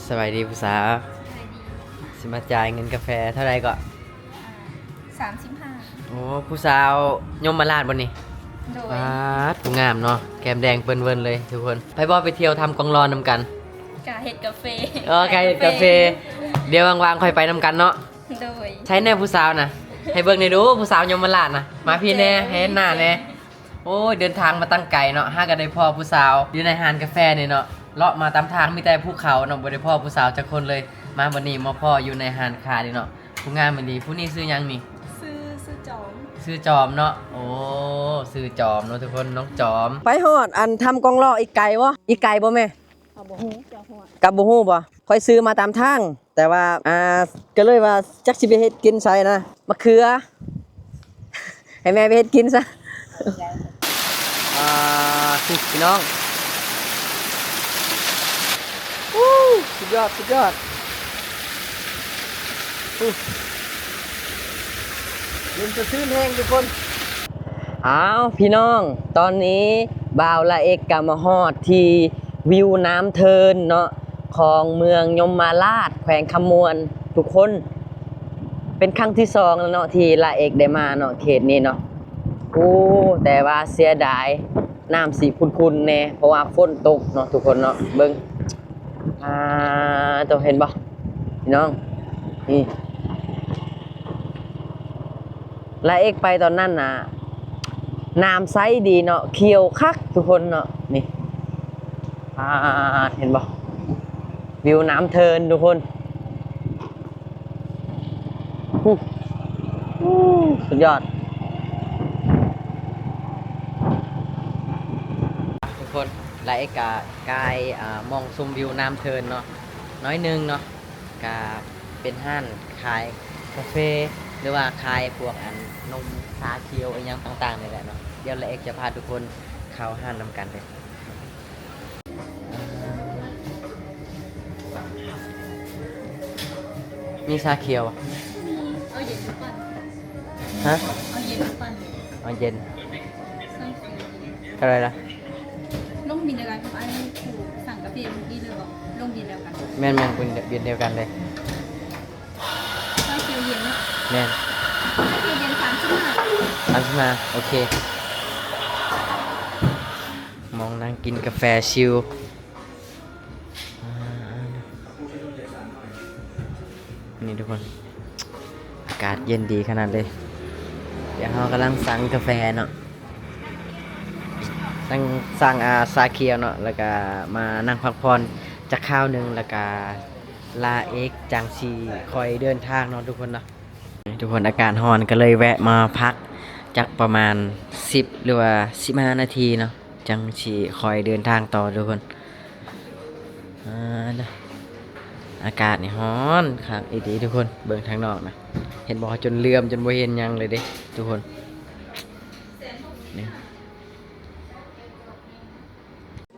ສະບາຍດີຜູ້ສາວ. ສະບາຍດີ. ຊິມາຈ່າຍເງິນກາແຟເທົ່າໃດເກາະ? ອ່າ ສາມສິບຫ້າ. ໂອ້ ຜູ້ສາວຍົມມະລາດບໍ່ນີ້? ໂດຍ. ປາດ ຜູ້ງາມເນາະ ແກ້ມແດງເປິ້ນເວີນເລີຍທຸກຄົນ. ໄປບໍ່ ໄປທ່ຽວທຳກອງຫຼໍ່ນຳກັນ? ກະເຮັດກາເຟ. ເອີ ກະເຮັດກາເຟ. ດຽວວ່າງໆ ຄ່ອຍໄປນຳກັນເນາະ. ໂດຍ. ໃສແດ່ຜູ້ສາວນະ? ໃຫ້ເບິ່ງແດ່ດູ ຜູ້ສາວຍົມມະລາດນະ. ມາພີ້ແດ່ ໃຫ້ເຫັນໜ້າແດ່. ໂອ້ຍ ເດີນທາງມາຕັ້ງໄກເນາະ ຫາກໍໄດ້ພໍ້ຜູ້ສາວຢູ່ໃນຮ້ານກາແຟນີ້ເນາະ. ເລາະມາຕາມທາງມີແຕ່ພູເຂົາເນາະ ບໍ່ໄດ້ພໍ້ຜູ້ສາວຈັກຄົນເລີຍ. ມາບັດນີ້ມາພໍ້ຢູ່ໃນຮ້ານຄ້ານີ້ເນາະ ຜູ້ງາມອີ່ຫຼີ. ຜູ້ນີ້ຊື່ຫຍັງນີ້? ຊື່ ຊື່ຈອມ. ຊື່ຈອມເນາະ. ໂອ້ ຊື່ຈອມເນາະທຸກຄົນ ນ້ອງຈອມ. ໄປຮອດອັນທຳກອງຫຼໍ່ອີກໄກບໍ່? ອີກໄກບໍ່ແມ່? ເຮົາບໍ່ຮູ້ ເຈົ້າຮູ້. ກໍບໍ່ຮູ້ບໍ່? ຂ້ອຍຊື້ມາຕາມທາງ ແຕ່ວ່າ ອ່າ ກໍເລີຍວ່າຈັກຊິໄປເຮັດກິນໃສນະ. ມະເຂືອ ໃຫ້ແມ່ໄປເຮັດກິນຊະ. ອ່າ ນີ້ພີ່ນ້ອງ. ໂອ້ ສຸດຍອດ ສຸດຍອດ. ໂອ້ ເຢັນສະຊື່ນແຮງທຸກຄົນ. ອ້າວ ພີ່ນ້ອງ ຕອນນີ້ບ່າວລາເອັກກໍມາຮອດທີ່ວິວນ້ຳເທີນເນາະ ຂອງເມືອງຍົມມະລາດ ແຂວງຄຳມ່ວນທຸກຄົນ. ເປັນຄັ້ງທີສອງແລ້ວເນາະ ທີ່ລາເອັກໄດ້ມາເນາະ ເຂດນີ້ເນາະ. ໂອ້ ແຕ່ວ່າເສຍດາຍ ນ້ຳຊິຂຸ່ນໆແດ່ ເພາະວ່າຝົນຕົກເນາະທຸກຄົນເນາະ. ເບິ່ງ ອ່າ ໂຕ ເຫັນບໍ່ພີ່ນ້ອງ? ນີ້ ລາເອັກໄປຕອນນັ້ນນະ ນ້ຳໃສດີເນາະ ຂຽວຄັກທຸກຄົນເນາະ. ນີ້ ອ່າ ເຫັນບໍ່? ວິວນ້ຳເທີນທຸກຄົນ. ໂອ້ ສຸດຍອດ ທຸກຄົນ. ລາເອັກກະກາຍ ອ່າ ມອງຊົມວິວນ້ຳເທີນເນາະ ໜ້ອຍໜຶ່ງເນາະ. ກະເປັນຮ້ານຂາຍກາເຟ ຫຼືວ່າຂາຍພວກອັນນົມຊາຂຽວອີ່ຫຍັງຕ່າງໆນີ້ແຫຼະເນາະ. ດຽວລາເອັກຈະພາທຸກຄົນເຂົ້າຮ້ານນຳກັນເດີ. ມີຊາຂຽວບໍ່? ມີ. ເອົາເຢັນຫຼືປັ່ນ? ຮະ? ເອົາເຢັນຫຼືປັ່ນ? ເອົາເຢັນ. ເທົ່າໃດລະ? ລົງບິນດຽວກັນກັບອ້າຍຜູ້ສັ່ງກາເຟມື້ກີ້ເລີຍບໍ່? ລົງບິນດຽວກັນ. ແມ່ນໆ ບິນ ບິນດຽວກັນເລີຍ. ຊາຂຽວເຢັນເນາະ? ແມ່ນ. ຊາຂຽວເຢັນ ສາມສິບຫ້າ. ສາມສິບຫ້າ ໂອເຄ. ມອງນັ່ງກິນກາແຟຊິວ. ອ່າ ນີ້ທຸກຄົນ ອາກາດເຢັນດີຂະໜາດເລີຍ. ດຽວເຮົາກຳລັງສັ່ງກາແຟເນາະ ສັ່ງ ສັ່ງ ອ່າ ຊາຂຽວເນາະ ແລ້ວກະມານັ່ງພັກຜ່ອນຈັກຄາວໜຶ່ງ ແລ້ວກະລາເອັກຈັ່ງຊິຄ່ອຍເດີນທາງເນາະທຸກຄົນເນາະ. ນີ້ທຸກຄົນ ອາກາດຮ້ອນ ກໍເລີຍແວະມາພັກຈັກປະມານສິບ ຫຼືວ່າສິບຫ້ານາທີເນາະ ຈັ່ງຊິຄ່ອຍເດີນທາງຕໍ່ທຸກຄົນ. ອ່າ ອາກາດນີ້ຮ້ອນຄັກອີ່ຫຼີທຸກຄົນ. ເບິ່ງທາງນອກນະ ເຫັນບໍ່? ຈົນເຫຼື້ອມ ຈົນບໍ່ເຫັນຫຍັງເລີຍເດ້ທຸກຄົນ. ນີ້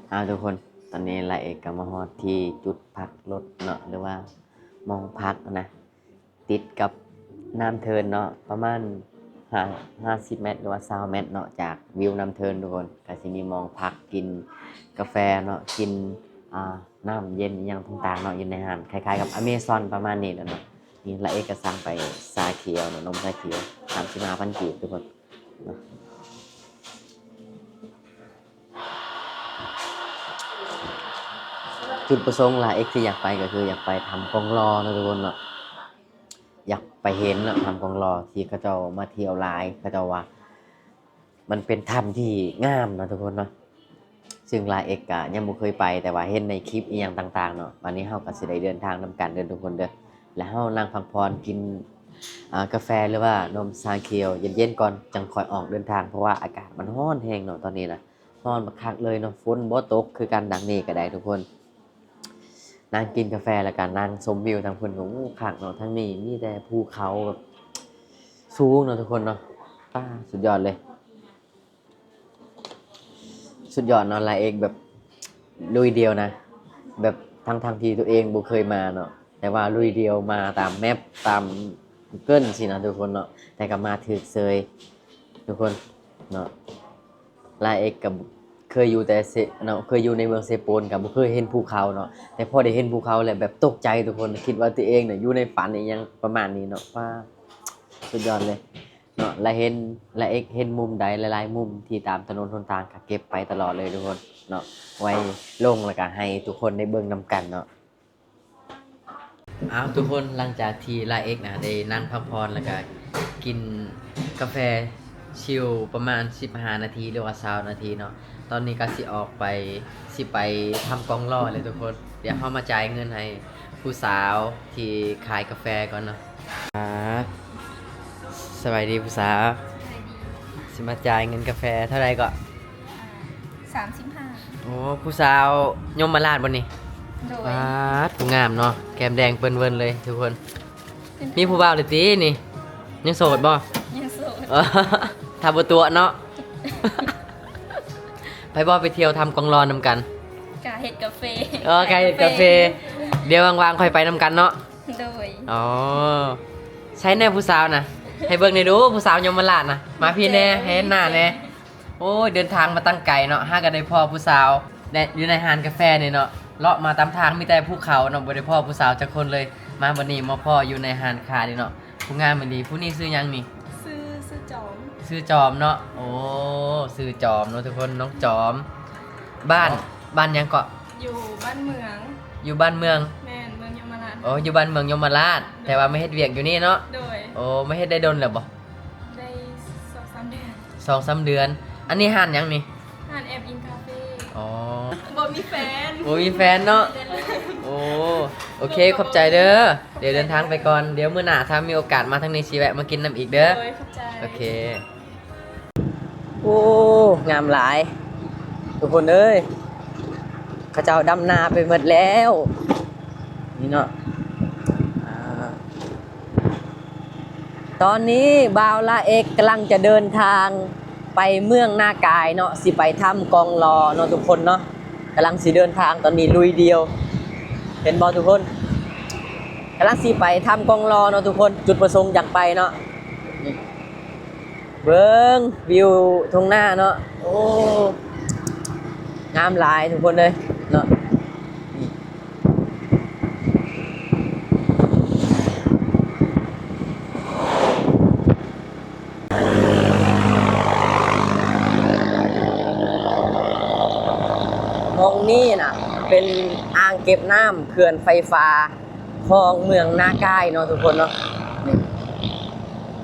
ເອົາ ທຸກຄົນ ຕອນນີ້ລາເອັກກໍມາຮອດທີ່ຈຸດພັກລົດເນາະ ຫຼືວ່າໝ່ອງພັກນະ. ຕິດກັບນ້ຳເທີນເນາະ ປະມານຫ້າ ຫ້າສິບແມັດ ຫຼືວ່າຊາວແມັດເນາະ ຈາກວິວນ້ຳເທີນທຸກຄົນ. ກະຊິມີໝ່ອງພັກກິນກາແຟເນາະ ກິນ ອ່າ ນ້ຳເຢັນອີ່ຫຍັງຕ່າງໆເນາະ ຢູ່ໃນຮ້ານ ຄ້າຍໆກັບອາເມຊອນປະມານນີ້ແຫຼະເນາະ. ນີ້ລາເອັກກະສັ່ງໄປຊາຂຽວເນາະ ນົມຊາຂຽວ ສາມສິບຫ້າພັນກີບທຸກຄົນເນາະ. ຈຸດປະສົງລາເອັກທີ່ຢາກໄປກໍຄືຢາກໄປຖ້ຳກອງຫຼໍ່ເນາະທຸກຄົນເນາະ. ຢາກໄປເຫັນເນາະ ຖ້ຳກອງຫຼໍ່ທີ່ເຂົາເຈົ້າມາທ່ຽວຫຼາຍ ເຂົາເຈົ້າວ່າມັນເປັນຖ້ຳທີ່ງາມເນາະທຸກຄົນເນາະ. ຊຶ່ງລາເອັກກະຍັງບໍ່ເຄີຍໄປ ແຕ່ວ່າເຫັນໃນຄລິບອີ່ຫຍັງຕ່າງໆເນາະ. ບາດນີ້ເຮົາກໍຊິໄດ້ເດີນທາງນຳກັນເດີທຸກຄົນເດີ ແລະເຮົານັ່ງພັກຜ່ອນກິນ ອ່າ ກາແຟ ຫຼືວ່ານົມຊາຂຽວເຢັນໆກ່ອນ ຈັ່ງຄ່ອຍອອກເດີນທາງ ເພາະວ່າອາກາດມັນຮ້ອນແຮງເນາະຕອນນີ້ນະ. ຮ້ອນບັກຄັກເລີຍເນາະ ຝົນບໍ່ຕົກຄືກັນ ດັ່ງນີ້ກໍໄດ້ທຸກຄົນ. ນັ່ງກິນກາແຟ ແລ້ວກໍນັ່ງຊົມວິວທາງພຸ້ນກໍ ໂອ້ ຄັກເນາະ. ທາງນີ້ມີແຕ່ພູເຂົາແບບສູງເນາະທຸກຄົນເນາະ. ປ້າ ສຸດຍອດເລີຍ ສຸດຍອດເນາະ. ລາເອັກແບບລຸຍດຽວນະ ແບບທັງໆທີ່ຕົວເອງບໍ່ເຄີຍມາເນາະ ແຕ່ວ່າລຸຍດຽວ ມາຕາມແມັບ ຕາມກູເກີ້ນຊີ້ນະທຸກຄົນເນາະ ແຕ່ກໍມາຖືກເສີຍທຸກຄົນເນາະ. ລາເອັກກໍ ເຄີຍຢູ່ແຕ່ເຊ ເນາະ ເຄີຍຢູ່ໃນເມືອງເຊໂປນ ກໍບໍ່ເຄີຍເຫັນພູເຂົາເນາະ ແຕ່ພໍໄດ້ເຫັນພູເຂົາແລ້ວແບບຕົກໃຈທຸກຄົນ ຄິດວ່າຕົວເອງນະຢູ່ໃນຝັນອີ່ຫຍັງປະມານນີ້ເນາະ. ວ້າ ສຸດຍອດເລີຍເນາະ ລະເຫັນ ລະເອັກເຫັນມຸມໃດຫຼາຍໆມຸມທີ່ຕາມຖະໜົນຫົນທາງ ກໍເກັບໄປຕະຫຼອດເລີຍທຸກຄົນເນາະ ໄວ້ລົງແລ້ວກໍໃຫ້ທຸກຄົນໄດ້ເບິ່ງນຳກັນເນາະ. ເອົາ ທຸກຄົນ ຫຼັງຈາກທີ່ລາເອັກນະ ໄດ້ນັ່ງພັກຜ່ອນ ແລ້ວກະກິນກາແຟຊິວປະມານສິບຫ້ານາທີ ຫຼືວ່າຊາວນາທີເນາະ, ຕອນນີ້ກະຊິອອກໄປ ຊິໄປທຳກອງລໍແລ້ວທຸກຄົນ. ດຽວເຮົາມາຈ່າຍເງິນໃຫ້ຜູ້ສາວທີ່ຂາຍກາແຟກ່ອນເນາະ. ອ່າ ສະບາຍດີຜູ້ສາວ. ສະບາຍດີ. ຊິມາຈ່າຍເງິນກາແຟເທົ່າໃດເກາະ? ສາມສິບຫ້າ. ໂອ້ ຜູ້ສາວຍົມມະລາດບໍ່ນີ້? ໂດຍ. ປາດ ຜູ້ງາມເນາະ ແກ້ມແດງເປິ້ນເວີນເລີຍທຸກຄົນ. ເປັນ ມີຜູ້ບ່າວແລ້ວຕິນີ້? ຍັງໂສດບໍ່? ຍັງໂສດ. ຖ້າບໍ່ຕົວະເນາະ. ໄປບໍ່ ໄປທ່ຽວທຳກອງລໍນຳກັນ? ກະເຮັດກາເຟ. ເອີ ກະເຮັດກາເຟ. ດຽວວ່າງໆຄ່ອຍໄປນຳກັນເນາະ. ໂດຍ. ອໍ ໃສແນ່ຜູ້ສາວນະ? ໃຫ້ເບິ່ງແນ່ດູ ຜູ້ສາວຍົມມະລາດນະ. ມາພີ້ແນ່ ໃຫ້ເຫັນໜ້າແນ່. ໂອ້ຍ ເດີນທາງມາຕັ້ງໄກເນາະ ຫາກໍໄດ້ພໍ້ຜູ້ສາວ ແລະ ຢູ່ໃນຮ້ານກາແຟນີ້ເນາະ. ເລາະມາຕາມທາງມີແຕ່ພູເຂົາເນາະ ບໍ່ໄດ້ພໍ້ຜູ້ສາວຈັກຄົນເລີຍ. ມາບັດນີ້ມາພໍ້ຢູ່ໃນຮ້ານຄ້ານີ້ເນາະ ຜູ້ງາມອີ່ຫຼີ. ຜູ້ນີ້ຊື່ຫຍັງນີ້? ຊື່ ຊື່ຈອມ. ຊື່ຈອມເນາະ. ໂອ້ ຊື່ຈອມເນາະທຸກຄົນ ນ້ອງຈອມ. ບ້ານ ບ້ານຫຍັງເກາະ? ຢູ່ບ້ານເມືອງ. ຢູ່ບ້ານເມືອງ? ແມ່ນ ເມືອງຍົມມະລາດ. ໂອ້ ຢູ່ບ້ານເມືອງຍົມມະລາດ. ໂດຍ. ແຕ່ວ່າມາເຮັດວຽກຢູ່ນີ້ເນາະ? ໂດຍ. ໂອ້ ມາເຮັດໄດ້ດົນແລ້ວບໍ່? ໄດ້ສອງສາມເດືອນ. ສອງສາມເດືອນ. ອັນນີ້ຮ້ານຫຍັງນີ້? ຮ້ານແອບອິນຄາເຟ. ອໍ ບໍ່ມີແຟນ. ບໍ່ມີແຟນເນາະ. ໂອ້ ໂອເຄ ຂອບໃຈເດີ. ດຽວເດີນທາງໄປກ່ອນ ດຽວມື້ໜ້າຖ້າມີໂອກາດມາທາງນີ້ຊິແວະມາກິນນຳອີກເດີ. ໂດຍ ຂອບໃຈ. ໂອເຄ. ໂອ້ ງາມຫຼາຍທຸກຄົນເອີຍ ເຂົາເຈົ້າດຳນາໄປໝົດແລ້ວ ນີ້ເນາະ. ອ່າ ຕອນນີ້ບ່າວລາເອັກກຳລັງຈະເດີນທາງໄປເມືອງນາກາຍເນາະ ຊິໄປທຳກອງລໍເນາະທຸກຄົນເນາະ. ກຳລັງຊິເດີນທາງ ຕອນນີ້ລຸຍດຽວ ເຫັນບໍ່ທຸກຄົນ? ກຳລັງຊິໄປທຳກອງລໍເນາະທຸກຄົນ. ຈຸດປະສົງຢາກໄປເນາະ ນີ້ ເບິ່ງວິວທົ່ງນາເນາະ. ໂອ້ ງາມຫຼາຍທຸກຄົນເອີຍເນາະ. ໝ່ອງນີ້ນະ ເປັນອ່າງເກັບນ້ຳເຂື່ອນໄຟຟ້າ ຂອງເມືອງນາກາຍເນາະທຸກຄົນເນາະ. ນີ້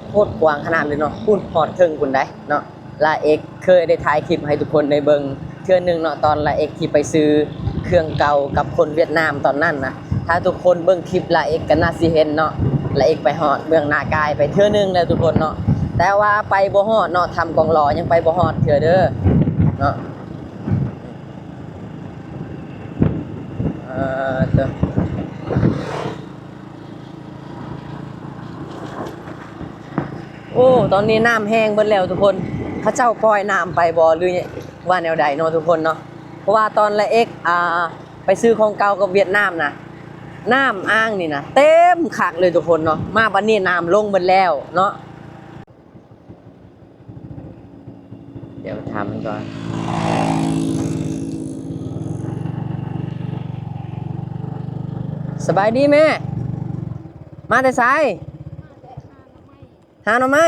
ໂຄດກວ້າງຂະໜາດເລີຍເນາະ ພຸ້ນຮອດເທິງພຸ້ນໃດ໋ເນາະ. ລາເອັກເຄີຍໄດ້ຖ່າຍຄລິບໃຫ້ທຸກຄົນໄດ້ເບິ່ງເທື່ອໜຶ່ງເນາະ ຕອນລາເອັກທີ່ໄປຊື້ເຄື່ອງເກົ່າກັບຄົນຫວຽດນາມຕອນນັ້ນນະ. ຖ້າທຸກຄົນເບິ່ງຄລິບລາເອັກກໍໜ້າຊິເຫັນເນາະ ລາເອັກໄປຮອດເມືອງນາກາຍໄປເທື່ອໜຶ່ງແລ້ວທຸກຄົນເນາະ ແຕ່ວ່າໄປບໍ່ຮອດເນາະ ທຳກອງລໍຍັງໄປບໍ່ຮອດເທື່ອເດີເນາະ. ເອີ ເດີ ໂອ້ ຕອນນີ້ນ້ຳແຫ້ງເບິດແລ້ວທຸກຄົນ. ເຂົາເຈົ້າປ່ອຍນ້ຳໄປບໍ່ ຫຼືວ່າແນວໃດເນາະທຸກຄົນເນາະ? ເພາະວ່າຕອນລາເອັກ ອ່າ ໄປຊື້ຂອງເກົ່າກັບຫວຽດນາມນະ ນ້ຳອ່າງນີ້ນະເຕັມຄັກເລີຍທຸກຄົນເນາະ. ມາບັດນີ້ນ້ຳລົງເບິດແລ້ວເນາະ. ດຽວຖາມມັນກ່ອນ. ສະບາຍດີແມ່ ມາແຕ່ໃສ? ຫາໜໍ່ໄມ້.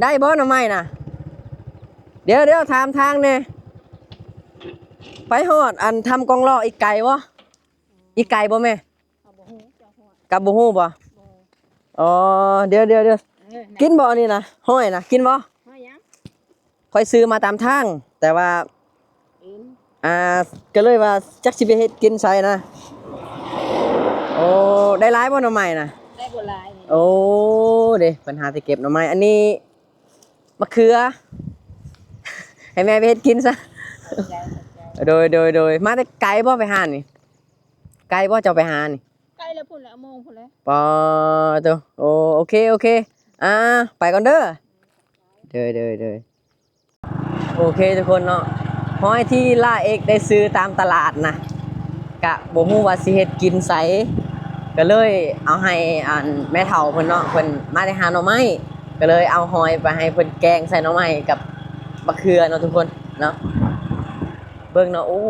ໄດ້ບໍ່ໜໍ່ໄມ້ນະ? ດຽວ ດຽວຖາມທາງແດ່. ໄປຮອດອັນທຳກອງລໍ້ອີກໄກບໍ່? ອີກໄກບໍ່ແມ່? ເຮົາບໍ່ຮູ້ ເຈົ້າຮອດ ກໍບໍ່ຮູ້ບໍ່? ບໍ່. ອໍ ດຽວ ດຽວ ດຽວ ເອີ ກິນບໍ່ອັນນີ້ນະ? ຫອຍນະ ກິນບໍ່? ຫອຍຫຍັງ? ຂ້ອຍຊື້ມາຕາມທາງ ແຕ່ວ່າ ເອີ ອ່າ ກໍເລີຍວ່າຈັກຊິໄປເຮັດກິນໃສນະ. ໂອ້ ໄດ້ຫຼາຍບໍ່ໜໍ່ໄມ້ນະ? ໄດ້ບໍ່ຫຼາຍ. ໂອ້ ເດ້ ເພິ່ນຫາແຕ່ເກັບໜໍ່ໄມ້. ອັນນີ້ ມະເຂືອ ໃຫ້ແມ່ໄປເຮັດກິນຊະ. ຂອບໃຈ ຂອບໃຈ. ໂດຍ ໂດຍ ໂດຍ. ມາແຕ່ໄກບໍ່ໄປຫານີ້? ໄກບໍ່ເຈົ້າໄປຫານີ້? ໄກແລ້ວພຸ້ນແຫຼະ ໂມງພຸ້ນແຫຼະ. ປາໂຕ ໂອ ໂອເຄ ໂອເຄ. ອ່າ ໄປກ່ອນເດີ. ໂດຍ ໂດຍ ໂດຍ. ໂອເຄທຸກຄົນເນາະ ຫອຍທີ່ລາເອັກໄດ້ຊື້ຕາມຕະຫຼາດນະ ກະບໍ່ຮູ້ວ່າຊິເຮັດກິນໃສ ກໍເລີຍເອົາໃຫ້ອັນແມ່ເຖົ້າເພິ່ນເນາະ ເພິ່ນມາແຕ່ຫາໜໍ່ໄມ້ ກໍເລີຍເອົາຫອຍໄປໃຫ້ເພິ່ນແກງໃສ່ໜໍ່ໄມ້ກັບບັກເຂືອເນາະທຸກຄົນເນາະ. ເບິ່ງເນາະ ໂອ້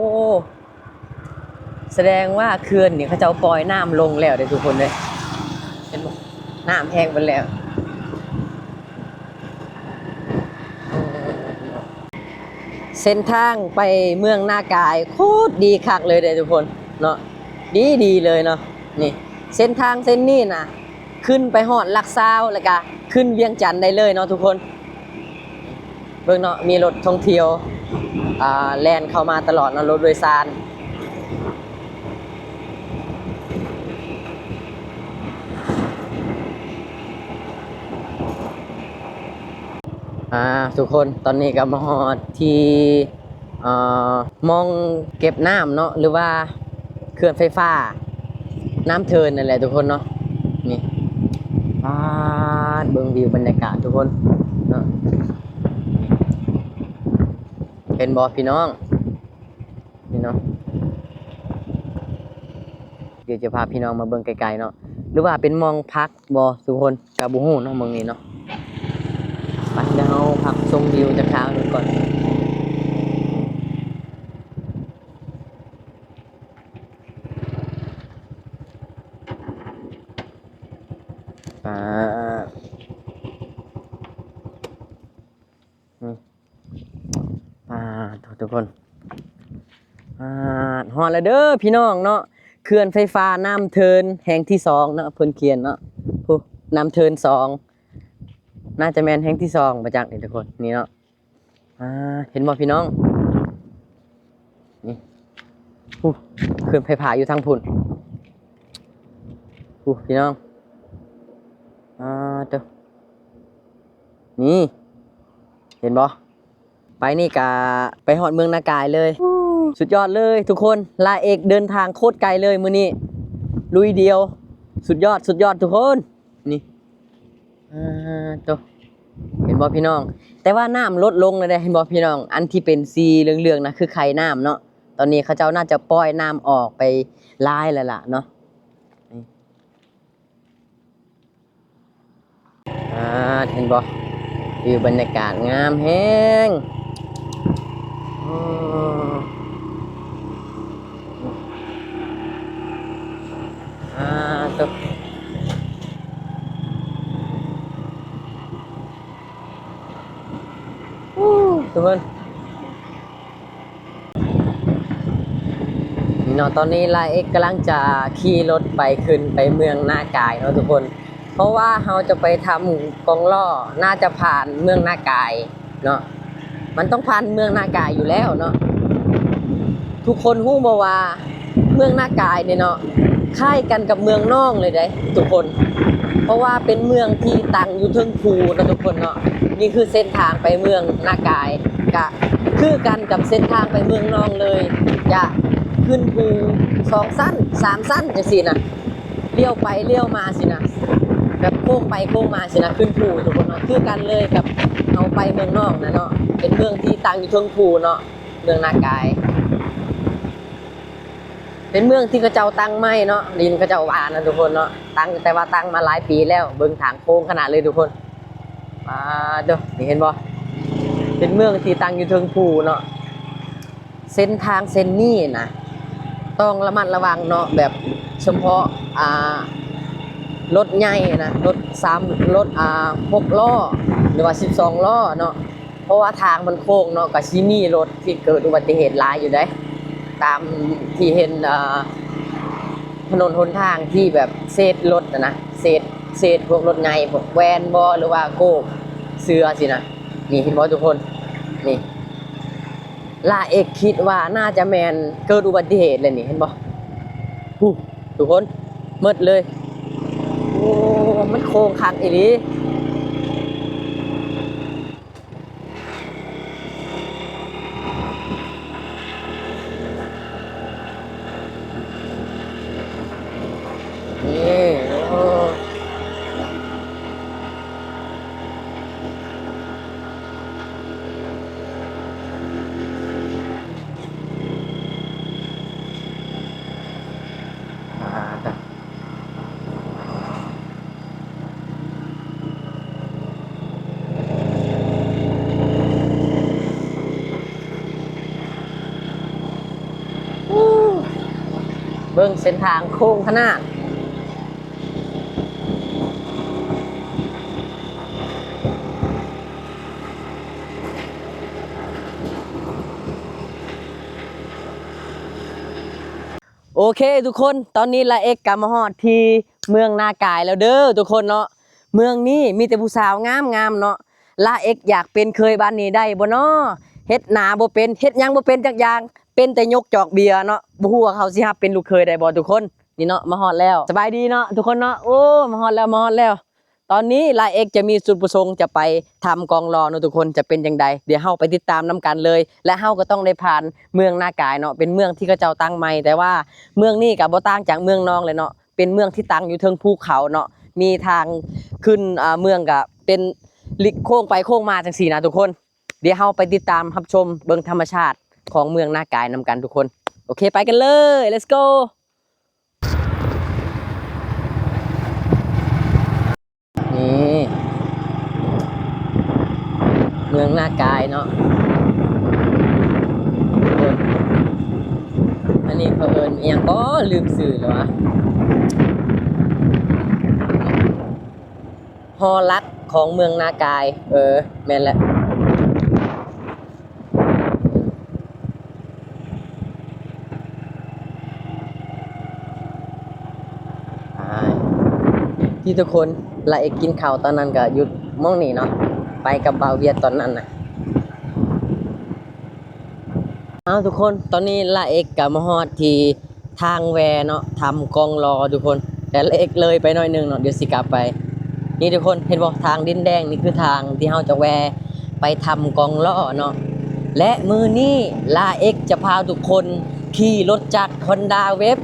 ສະແດງວ່າເຂື່ອນນີ້ເຂົາເຈົ້າປ່ອຍນ້ຳລົງແລ້ວເດ້ທຸກຄົນເດ້ ເຫັນບໍ່? ນ້ຳແຮງເບິດແລ້ວ. ເສັ້ນທາງໄປເມືອງນາກາຍໂຄດດີຄັກເລີຍເດ້ທຸກຄົນເນາະ ດີໆເລີຍເນາະ. ນີ້ເສັ້ນທາງເສັ້ນນີ້ນະ ຂຶ້ນໄປຮອດຫຼັກຊາວ ແລ້ວກະຂຶ້ນວຽງຈັນໄດ້ເລີຍເນາະທຸກຄົນ. ເບິ່ງເນາະ ມີລົດທ່ອງທ່ຽວ ອ່າ ແລ່ນເຂົ້າມາຕະຫຼອດເນາະ ລົດໂດຍສານ. ອ່າ ທຸກຄົນ ຕອນນີ້ກໍມາຮອດທີ່ ເອີ່ ໝ່ອງເກັບນ້ຳເນາະ ຫຼືວ່າເຂື່ອນໄຟຟ້ານ້ຳເທີນນັ້ນແຫຼະທຸກຄົນເນາະ. ນີ້ ປາດ ເບິ່ງວິວບັນຍາກາດທຸກຄົນເນາະ ເຫັນບໍ່ພີ່ນ້ອງ? ນີ້ເນາະ ດຽວຈະພາພີ່ນ້ອງມາເບິ່ງໃກ້ໆເນາະ ຫຼືວ່າເປັນໝ່ອງພັກບໍ່ທຸກຄົນ ກໍບໍ່ຮູ້ເນາະ ເບິ່ງນີ້ເນາະ. ໄປ ດຽວເຮົາພັກຊົມວິວຈັກຄາວໜຶ່ງກ່ອນ. ປາດ ນີ້ ປາດ ທຸກຄົນ ປາດ ຮອດແລ້ວເດີພີ່ນ້ອງເນາະ ເຂື່ອນໄຟຟ້ານ້ຳເທີນແຫ່ງທີສອງເນາະ ເພິ່ນຂຽນເນາະ ຜູ້ ນ້ຳເທີນສອງ ໜ້າຈະແມ່ນແຫ່ງທີສອງບໍ່ຈັກນີ້ທຸກຄົນ ນີ້ເນາະ. ອ່າ ເຫັນບໍ່ພີ່ນ້ອງ? ນີ້ ຜູ້ ເຂື່ອນໄຟຟ້າຢູ່ທາງພຸ້ນ ຜູ້ ພີ່ນ້ອງ ອ່າ ເຕີ ນີ້ ເຫັນບໍ່? ໄປນີ້ກະໄປຮອດເມືອງນາກາຍເລີຍ. ສຸດຍອດເລີຍທຸກຄົນ ລາເອກເດີນທາງໂຄດໄກເລີຍມື້ນີ້ ລຸຍດຽວ ສຸດຍອດ ສຸດຍອດທຸກຄົນ. ນີ້ ອ່າ ໂຕ ເຫັນບໍ່ພີ່ນ້ອງ? ແຕ່ວ່ານ້ຳລົດລົງແລ້ວເດ້ ເຫັນບໍ່ພີ່ນ້ອງ? ອັນທີ່ເປັນສີເຫຼືອງໆນະ ຄືໄຄນ້ຳເນາະ ຕອນນີ້ເຂົາເຈົ້າໜ້າຈະປ່ອຍນ້ຳອອກໄປຫຼາຍແລ້ວລະເນາະ. ນີ້ ອ່າ ເຫັນບໍ່? ວິວບັນຍາກາດງາມແຮງ. ໂອ້ ອ່າ ໂຕ ໂອ້ ທຸກຄົນ ເນາະ ຕອນນີ້ລາເອັກກຳລັງຈະຂີ່ລົດໄປ ຂຶ້ນໄປເມືອງນາກາຍເນາະທຸກຄົນ ເພາະວ່າເຮົາຈະໄປຖ້ຳກອງລໍ້ ໜ້າຈະຜ່ານເມືອງນາກາຍເນາະ ມັນຕ້ອງຜ່ານເມືອງນາກາຍຢູ່ແລ້ວເນາະ. ທຸກຄົນຮູ້ບໍ່ວ່າເມືອງນາກາຍນີ້ເນາະ ຄ້າຍກັນກັບເມືອງໜອງເລີຍເດ້ທຸກຄົນ ເພາະວ່າເປັນເມືອງທີ່ຕັ້ງຢູ່ເທິງພູເນາະທຸກຄົນເນາະ. ນີ້ຄືເສັ້ນທາງໄປເມືອງນາກາຍ ກະຄືກັນກັບເສັ້ນທາງໄປເມືອງໜອງເລີຍ ຈະຂຶ້ນພູສອງຊັ້ນສາມຊັ້ນຈັ່ງຊີ້ນະ ລ້ຽວໄປລ້ຽວມາຊີ້ນະ ແບບໂຄ້ງໄປໂຄ້ງມາຊີ້ນະ ຂຶ້ນພູທຸກຄົນເນາະ ຄືກັນເລີຍກັບເຮົາໄປເມືອງໜອງນະເນາະ. ເປັນເມືອງທີ່ຕັ້ງຢູ່ເທິງພູເນາະ ເມືອງນາກາຍ ເປັນເມືອງທີ່ເຂົາເຈົ້າຕັ້ງໃໝ່ເນາະ ໄດ້ຍິນເຂົາເຈົ້າວ່ານະທຸກຄົນເນາະ ຕັ້ງ ແຕ່ວ່າຕັ້ງມາຫຼາຍປີແລ້ວ. ເບິ່ງທາງໂຄ້ງຂະໜາດເລີຍທຸກຄົນ ປາດໂທ້ ນີ້ເຫັນບໍ່? ເປັນເມືອງທີ່ຕັ້ງຢູ່ເທິງພູເນາະ. ເສັ້ນທາງເສັ້ນນີ້ນະ ຕ້ອງລະມັດລະວັງເນາະ ແບບສະເພາະ ອ່າ ລົດໃຫຍ່ນະ ລົດສາມ ລົດ ອ່າ ຫົກລໍ້ ຫຼືວ່າສິບສອງລໍ້ເນາະ ເພາະວ່າທາງມັນໂຄ້ງເນາະ ກະຊິມີລົດທີ່ເກີດອຸບັດຕິເຫດຫຼາຍຢູ່ເດ້ ຕາມທີ່ເຫັນ ອ່າ ຖະໜົນຫົນທາງທີ່ແບບເສດລົດນະ ເສດ ເສດພວກລົດໃຫຍ່ ພວກແວນບໍ ຫຼືວ່າໂກ້ ເສືອຊີ້ນະ. ນີ້ເຫັນບໍ່ທຸກຄົນ? ນີ້ ລາເອັກຄິດວ່າໜ້າຈະແມ່ນເກີດອຸບັດຕິເຫດແລ້ວນີ້ ເຫັນບໍ່? ຜູ້ ທຸກຄົນ ໝົດເລີຍ. ໂອ້ ມັນໂຄ້ງຄັກອີ່ຫຼີ. ນີ້ ໂອ້ ອ່າ ໂ ເບິ່ງເສັ້ນທາງໂຄ້ງຂະໜາດ. ໂອເຄທຸກຄົນ, ຕອນນີ້ລາເອັກກໍມາຮອດທີ່ເມືອງນາກາຍແລ້ວເດີທຸກຄົນເນາະ. ເມືອງນີ້ມີແຕ່ຜູ້ສາວງາມໆເນາະ. ລາເອັກຢາກເປັນເຂີຍບ້ານນີ້ໄດ້ບໍ່ນໍ? ເຮັດນາບໍ່ເປັນ, ເຮັດຫຍັງບໍ່ເປັນຈັກຢ່າງ, ເປັນແຕ່ຍົກຈອກເບຍເນາະ. ບໍ່ຮູ້ວ່າເຂົາຊິຮັບເປັນລູກເຂີຍໄດ້ບໍ່ທຸກຄົນ? ນີ້ເນາະ, ມາຮອດແລ້ວ. ສະບາຍດີເນາະທຸກຄົນເນາະ. ໂອ້ ມາຮອດແລ້ວ, ມາຮອດແລ້ວ. ຕອນນີ້ລາເອັກຈະມີຈຸດປະສົງຈະໄປຖ້ຳກອງລໍເນາະທຸກຄົນ, ຈະເປັນຈັ່ງໃດ ດຽວເຮົາໄປຕິດຕາມນຳກັນເລີຍ. ແລະ ເຮົາກໍຕ້ອງໄດ້ຜ່ານເມືອງນາກາຍເນາະ, ເປັນເມືອງທີ່ເຂົາເຈົ້າຕັ້ງໃໝ່, ແຕ່ວ່າເມືອງນີ້ກໍບໍ່ຕ່າງຈາກເມືອງນອງເລີຍເນາະ, ເປັນເມືອງທີ່ຕັ້ງຢູ່ເທິງພູເຂົາເນາະ, ມີທາງຂຶ້ນ ເອີ ເມືອງກໍເປັນລິກໂຄ້ງໄປໂຄ້ງມາຈັ່ງຊີ້ນະທຸກຄົນ. ດຽວເຮົາໄປຕິດຕາມຮັບຊົມເບິ່ງທຳມະຊາດຂອງເມືອງນາກາຍນຳກັນທຸກຄົນ. ໂອເຄ ໄປກັນເລີຍ, let's go. ນີ້ ເມືອງນາກາຍເນາະ. ອັນນີ້ເຂົາເອີ້ນອີ່ຫຍັງກໍລືມຊື່ແລ້ວວະ. ຫໍຫຼັກຂອງເມືອງນາກາຍ. ເອີ ແມ່ນແຫຼະ. ອ່າ ທີ່ທຸກຄົນ ລາເອັກກິນເຂົ້າຕອນນັ້ນກໍຢູ່ໝ່ອງນີ້ເນາະ, ໄປກັບບ່າວວຽດຕອນນັ້ນນະ. ເອົາ ທຸກຄົນ, ຕອນນີ້ລາເອັກກໍມາຮອດທີ່ ທາງແວ່ເນາະ ຖ້ຳກອງລໍທຸກຄົນ, ແຕ່ເລັກເລີຍໄປໜ້ອຍໜຶ່ງເນາະ, ດຽວຊິກັບໄປ. ນີ້ທຸກຄົນ ເຫັນບໍ່? ທາງດິນແດງນີ້ຄືທາງທີ່ເຮົາຈະແວ່ໄປຖ້ຳກອງລໍເນາະ. ແລະ ມື້ນີ້ລາເອັກຈະພາທຸກຄົນຂີ່ລົດຈັກ Honda Wave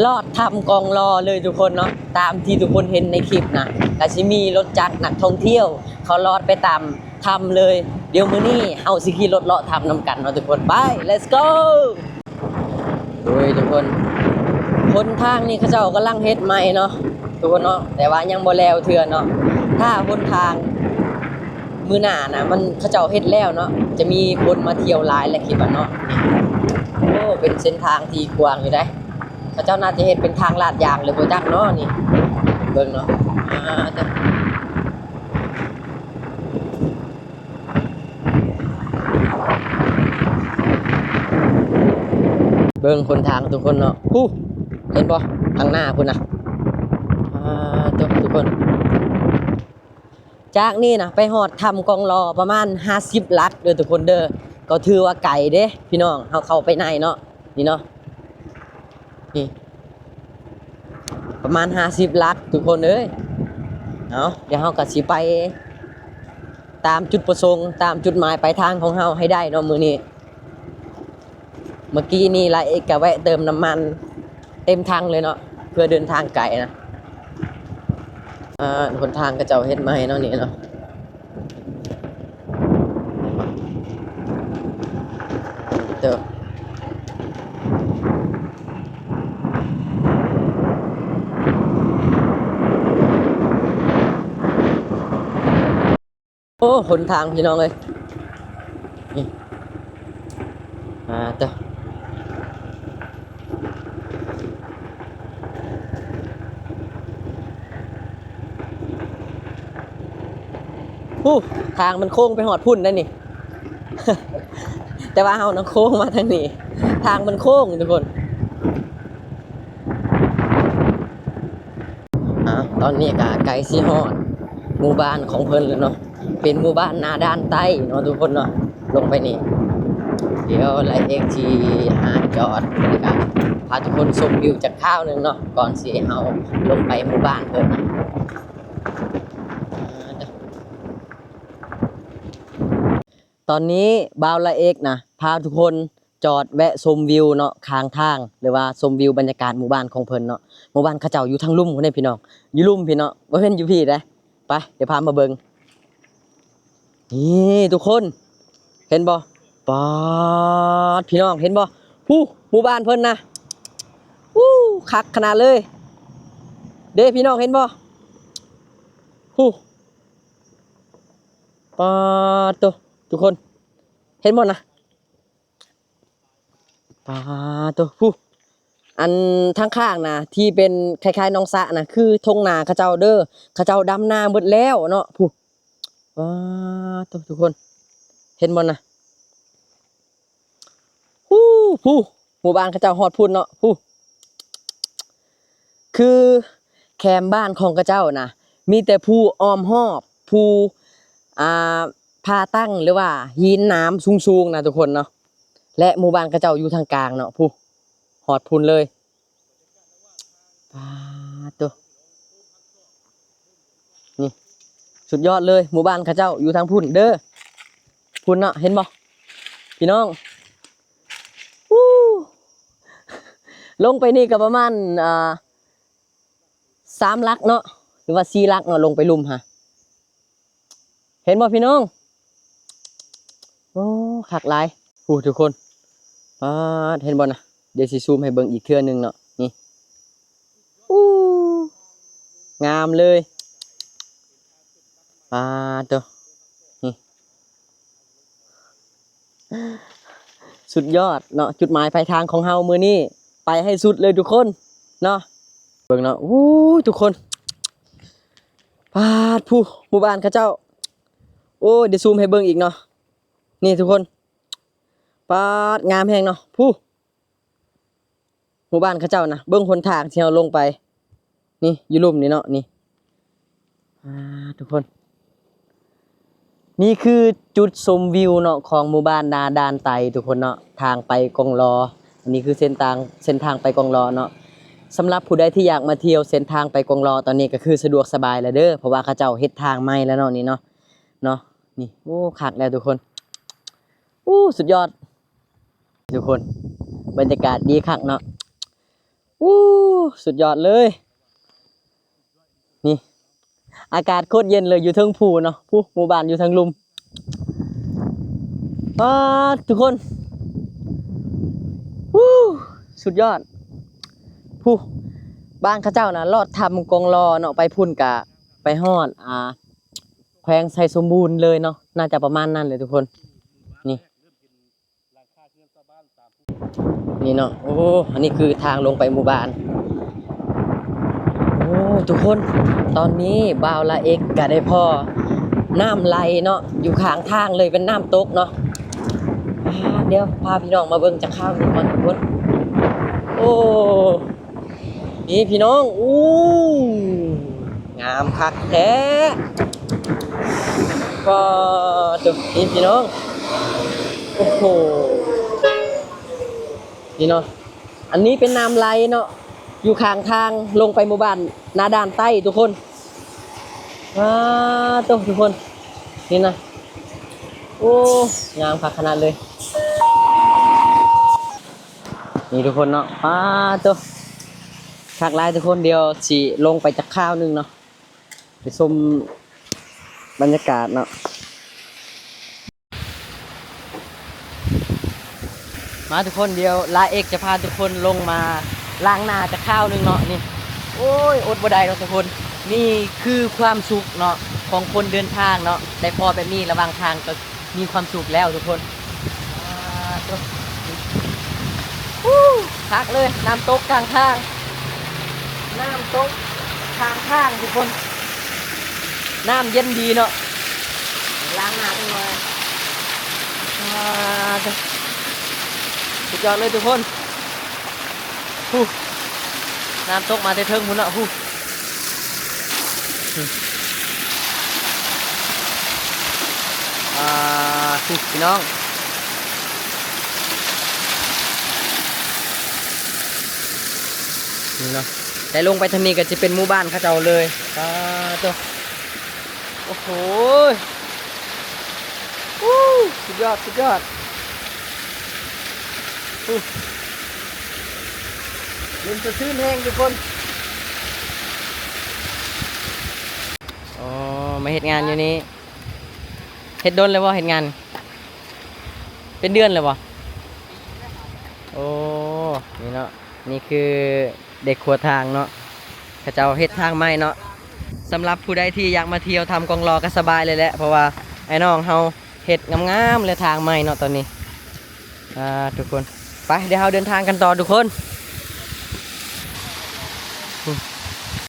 ລອດຖ້ຳກອງລໍເລີຍທຸກຄົນເນາະ, ຕາມທີ່ທຸກຄົນເຫັນໃນຄລິບນະ, ກໍຊິມີລົດຈັກນັກທ່ອງທ່ຽວເຂົາລອດໄປຕາມ ຖ້ຳເລີຍ. ດຽວມື້ນີ້ເຮົາຊິຂີ່ລົດເລາະຖ້ຳນຳກັນເນາະທຸກຄົນ. ໄປ let's go. ໂອ້ຍ ທຸກຄົນ ຫົນທາງນີ້ເຂົາເຈົ້າກຳລັງເຮັດໃໝ່ເນາະທຸກຄົນເນາະ, ແຕ່ວ່າຍັງບໍ່ແລ້ວເທື່ອເນາະ. ຖ້າຫົນທາງມື້ໜ້ານະ ມັນ ເຂົາເຈົ້າເຮັດແລ້ວເນາະ, ຈະມີຄົນມາທ່ຽວຫຼາຍແຫຼະ ຄິດວ່າເນາະ. ໂອ້ ເປັນເສັ້ນທາງທີ່ກວ້າງຢູ່ໃດ໋. ເຂົາເຈົ້າໜ້າຈະເຮັດເປັນທາງລາດຢາງເລີຍບໍ່ຈັກເນາະນີ້. ເບິ່ງເນາະ ອ່າ ເບິ່ງຫົນທາງທຸກຄົນເນາະ. ຜູ້ ເຫັນບໍ່? ທາງໜ້າພຸ້ນນະ. ອ່າ ທຸກ ທຸກຄົນ ຈາກນີ້ນະ ໄປຮອດຖ້ຳກອງລໍປະມານຫ້າສິບຫຼັກເດີທຸກຄົນເດີ. ກໍຖືວ່າໄກເດ້ພີ່ນ້ອງ, ເຮົາເຂົ້າໄປໃນເນາະ ນີ້ເນາະ. ນີ້ ປະມານຫ້າສິບຫຼັກທຸກຄົນເອີຍ. ເອົາ ດຽວເຮົາກໍຊິໄປຕາມຈຸດປະສົງ ຕາມຈຸດໝາຍປາຍທາງຂອງເຮົາໃຫ້ໄດ້ເນາະມື້ນີ້. ເມື່ອກີ້ນີ້ລາເອັກກໍແວະເຕີມນ້ຳມັນເຕັມຖັງເລີຍເນາະ ເພື່ອເດີນທາງໄກນະ. ອ່າ ຫົນທາງເຂົາເຈົ້າເຮັດໃໝ່ເນາະນີ້ເນາະ. ເດີ ໂອ້ ຫົນທາງພີ່ນ້ອງເອີຍ ນີ້ ອ່າ ເດີ ໂອ້ ທາງມັນໂຄ້ງໄປຮອດພຸ້ນໄດ໋ນີ້ ແຕ່ວ່າເຮົານະໂຄ້ງມາທາງນີ້ ທາງມັນໂຄ້ງທຸກຄົນ. ອ່າ ຕອນນີ້ກໍໃກ້ຊິຮອດໝູ່ບ້ານຂອງເພິ່ນແລ້ວເນາະ, ເປັນໝູ່ບ້ານນາດ່ານໃຕ້ເນາະທຸກຄົນເນາະ. ລົງໄປນີ້ ດຽວລາເອັກຊິຫາຈອດ ແລ້ວກໍພາທຸກຄົນຊົມວິວຈັກຄາວໜຶ່ງເນາະ ກ່ອນຊິໃຫ້ເຮົາລົງໄປໝູ່ບ້ານເພິ່ນ. ອ່າ ຕອນນີ້ບ່າວລາເອັກນະ ພາທຸກຄົນຈອດແວະຊົມວິວເນາະ ຂ້າງທາງ ຫຼືວ່າຊົມວິວບັນຍາກາດໝູ່ບ້ານຂອງເພິ່ນເນາະ. ໝູ່ບ້ານເຂົາເຈົ້າຢູ່ທາງລຸ່ມພຸ້ນເດ້ພີ່ນ້ອງ, ຢູ່ລຸ່ມພີ່ເນາະ, ບໍ່ແມ່ນຢູ່ພີ້ເດ້. ໄປ ດຽວພາມາເບິ່ງ. ນີ້ທຸກຄົນ ເຫັນບໍ່? ປາດ ພີ່ນ້ອງເຫັນບໍ່? ຫູ ໝູ່ບ້ານເພິ່ນນະ ຫູ ຄັກຂະໜາດເລີຍເດ້ ພີ່ນ້ອງເຫັນບໍ່? ຫູ ປາດໂທ້ ທຸກຄົນ ເຫັນບໍ່ນະ? ປາດໂທ້ ຫູ ອັນທາງຂ້າງນະ ທີ່ເປັນຄ້າຍໆໜອງສະນະ ຄືທົ່ງນາເຂົາເຈົ້າເດີ ເຂົາເຈົ້າດຳນາໝົດແລ້ວເນາະ. ພຸ້ນ ວ້າ ໂທ້ ທຸກຄົນ ເຫັນບໍ່ນະ? ຮູ້ ຜູ້ ໝູ່ບ້ານເຂົາເຈົ້າຮອດພຸ້ນເນາະ ຜູ້ ຄືແຄມບ້ານຂອງເຂົາເຈົ້ານະ ມີແຕ່ພູອ້ອມຮອບ ພູ ອ່າ ຜາຕັ້ງ ຫຼືວ່າຫີນໜາມສູງໆນະທຸກຄົນເນາະ ແລະ ໝູ່ບ້ານເຂົາເຈົ້າຢູ່ທາງກາງເນາະ ຜູ້ ຮອດພຸ້ນເລີຍ. ປາດໂທ້ ນີ້ ສຸດຍອດເລີຍ ໝູ່ບ້ານເຂົາເຈົ້າຢູ່ທາງພຸ້ນເດີ ພຸ້ນເນາະ ເຫັນບໍ່ພີ່ນ້ອງ? ອູ້ ລົງໄປນີ້ກໍປະມານ ອ່າ ສາມຫຼັກເນາະ ຫຼືວ່າສີ່ຫຼັກເນາະ ລົງໄປລຸ່ມຫັ້ນ. ເຫັນບໍ່ພີ່ນ້ອງ? ໂອ້ ຄັກຫຼາຍ ຜູ້ ທຸກຄົນ ປາດ ເຫັນບໍ່ນະ? ດຽວຊິຊູມໃຫ້ເບິ່ງອີກເທື່ອໜຶ່ງເນາະ ນີ້ ອູ້ ງາມເລີຍ ປາດໂທ້ ນີ້ ສຸດຍອດເນາະ ຈຸດໝາຍປາຍທາງຂອງເຮົາມື້ນີ້ ໄປໃຫ້ສຸດເລີຍທຸກຄົນເນາະ ເບິ່ງເນາະ ໂອ້ຍ ທຸກຄົນ ປາດ ຜູ້ ໝູ່ບ້ານເຂົາເຈົ້າ ໂອ້ຍ ດຽວຊູມໃຫ້ເບິ່ງອີກເນາະ ນີ້ທຸກຄົນ ປາດ ງາມແຮງເນາະ ຜູ້ ໝູ່ບ້ານເຂົາເຈົ້ານະ ເບິ່ງຫົນທາງທີ່ເຮົາລົງໄປ ນີ້ ຢູ່ລຸ່ມນີ້ເນາະ ນີ້ ອ່າ ທຸກຄົນ ນີ້ຄືຈຸດຊົມວິວເນາະ ຂອງໝູ່ບ້ານນາດ່ານໄຕ ທຸກຄົນເນາະ ທາງໄປກອງລໍ ອັນນີ້ຄືເສັ້ນທາງ ເສັ້ນທາງໄປກອງລໍເນາະ ສຳລັບຜູ້ໃດທີ່ຢາກມາທ່ຽວເສັ້ນທາງໄປກອງລໍ ຕອນນີ້ກໍຄືສະດວກສະບາຍແລ້ວເດີ ເພາະວ່າເຂົາເຈົ້າເຮັດທາງໃໝ່ແລ້ວເນາະ ນີ້ເນາະ ເນາະ ນີ້ ໂອ້ ຄັກແລ້ວທຸກຄົນ ໂອ້ ສຸດຍອດ ທຸກຄົນ ບັນຍາກາດດີຄັກເນາະ ໂອ້ ສຸດຍອດເລີຍ ນີ້ ອາກາດໂຄດເຢັນເລີຍ ຢູ່ເທິງພູເນາະ ພູ ໝູ່ບ້ານຢູ່ທາງລຸ່ມ ປາດ ທຸກຄົນ ໂອ້ ສຸດຍອດ ພູ ບ້ານເຂົາເຈົ້ານະ ລອດຖ້ຳກອງລໍເນາະ ໄປພຸ້ນກະໄປຮອດ ອ່າ ແຂວງໄຊສົມບູນເລີຍເນາະ ໜ້າຈະປະມານນັ້ນແຫຼະທຸກຄົນ ນີ້ ນີ້ເນາະ ໂອ້ ອັນນີ້ຄືທາງລົງໄປໝູ່ບ້ານ ໂອ້ ທຸກຄົນ ຕອນນີ້ບ່າວລາເອັກກະໄດ້ພໍ້ນ້ຳໄຫຼເນາະ ຢູ່ຂ້າງທາງເລີຍ ເປັນນ້ຳຕົກເນາະ ອ່າ ດຽວພາພີ່ນ້ອງມາເບິ່ງຈັກຄາວໜຶ່ງກ່ອນທຸກຄົນ ໂອ້ ນີ້ພີ່ນ້ອງ ອູ້ ງາມຄັກແທ້ ປາດໂທ້ ນີ້ພີ່ນ້ອງ ໂອ້ໂຫ ນີ້ເນາະ ອັນນີ້ເປັນນ້ຳໄຫຼເນາະ ຢູ່ຂ້າງທາງລົງໄປໝູ່ບ້ານນາດ່ານໃຕ້ທຸກຄົນ ປາດໂທ້ ທຸກຄົນ ນີ້ນະ ໂອ້ ງາມຄັກຂະໜາດເລີຍ. ນີ້ທຸກຄົນເນາະ ປາດໂທ້ ຄັກຫຼາຍທຸກຄົນ ດຽວຊິລົງໄປຈັກຄາວໜຶ່ງເນາະ ໄປຊົມບັນຍາກາດເນາະ ມາທຸກຄົນ ດຽວລາເອັກຈະພາທຸກຄົນລົງມາລ້າງໜ້າຈັກຄາວໜຶ່ງເນາະ ນີ້ ໂອ້ຍ ອົດບໍ່ໄດ້ດອກທຸກຄົນ ນີ້ຄືຄວາມສຸກເນາະ ຂອງຄົນເດີນທາງເນາະ ໄດ້ພໍ້ແບບນີ້ລະຫວ່າງທາງກໍ ມີຄວາມສຸກແລ້ວທຸກຄົນ ປາດໂທ້ ອູ້ ຄັກເລີຍ ນ້ຳຕົກຂ້າງທາງ ນ້ຳຕົກຂ້າງທາງທຸກຄົນ ນ້ຳເຢັນດີເນາະ ລ້າງໜ້າຈັກໜ່ອຍ ປາດໂທ້ ສຸດຍອດເລີຍທຸກຄົນ ຜູ້ ນ້ຳຕົກມາແຕ່ເທິງພຸ້ນເນາະ ຜູ້ ອ່າ ຜູ້ ພີ່ນ້ອງ ນີ້ເນາະ ແຕ່ລົງໄປທາງນີ້ກໍຈະເປັນໝູ່ບ້ານເຂົາເຈົ້າເລີຍ ປາດໂທ້ ໂອ້ໂຫ ອູ້ ສຸດຍອດ ສຸດຍອດ ອູ້ ເຢັນສະຊື່ນແຮງທຸກຄົນ ອໍ ມາເຮັດງານຢູ່ນີ້ ເຮັດດົນແລ້ວບໍ່ ເຮັດງານ ເປັນເດືອນແລ້ວບໍ່? ໂອ້ ນີ້ເນາະ ນີ້ຄືເດັກຂົວທາງເນາະ ເຂົາເຈົ້າເຮັດທາງໃໝ່ເນາະ ສຳລັບຜູ້ໃດທີ່ຢາກມາທ່ຽວຖ້ຳກອງລໍກໍສະບາຍເລີຍແຫຼະ ເພາະວ່າອ້າຍນ້ອງເຮົາເຮັດງາມໆ ແລະ ທາງໃໝ່ເນາະຕອນນີ້ ອ່າ ທຸກຄົນ ໄປ ດຽວເຮົາເດີນທາງກັນຕໍ່ທຸກຄົນ ໂອ້